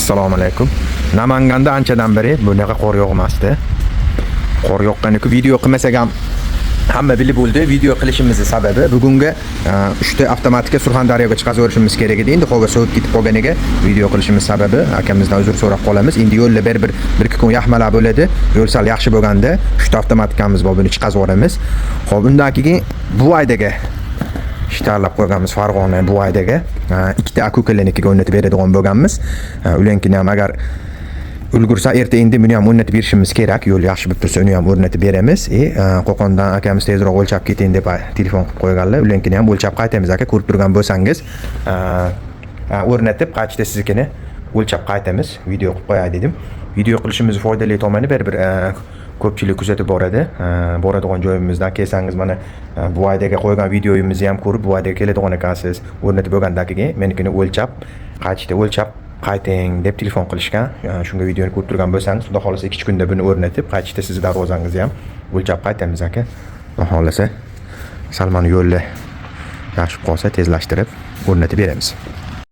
Assalomu alaykum. Namanganda anchadan beri bunaqa qor yog'masdi. Qor yoqqaniku video qilmasak ham hamma bilib bo'ldi. Video qilishimizni sababi bugungi 3 ta avtomatika Surxondaryoga chiqazaverishimiz kerak edi. Endi havo sovib ketib qolganiga video qilishimiz sababi akamizdan uzr so'rab qolamiz. Endi yo'lda bir ikki kun yaxmalab bo'ladi. Yo'l sal yaxshi bo'lganda 3 ta avtomatikamiz bor, buni chiqazib yuboramiz. Xo'p, undan keyin Buvaydaga ishtarlab qo'yganmiz. Farg'ona Buvaydaga ikkita aka-ukalarnikiga o'rnatib beradigan bo'lganmiz. Ularnikini ham agar ulgursa, erta endi buni ham o'rnatib berishimiz kerak. Yo'l yaxshi bo'lib tursa, uni ham o'rnatib beramiz. Qo'qondan akamiz tezroq o'lchab keting deb telefon qilib qo'yganlar. Ularnikini ham o'lchab qaytamiz, aka, ko'rib turgan bo'lsangiz. O'rnatib qaytishda siznikini o'lchab qaytamiz, video qilib qo'yay dedim. Video qilishimiz foydali tomoni baribir ko'pchilik kuzatib boradi. Boradigan joyimizdan kelsangiz, mana Buvaydaga qo'ygan videomizni ham ko'rib, Buvaydaga keladigan ekansiz. O'rnatib bo'lgandan keyin menikini o'lchab qaytishda o'lchab qayting deb telefon qilishgan. Shunga videoni ko'rib turgan bo'lsangiz, xudo xohlasa, 2 kunda buni o'rnatib, qaytishda sizni darvozangizni ham o'lchab qaytamiz, aka. Xudo xohlasa, sal mana yo'lni yaxshi bo'lib qolsa, tezlashtirib o'rnatib beramiz.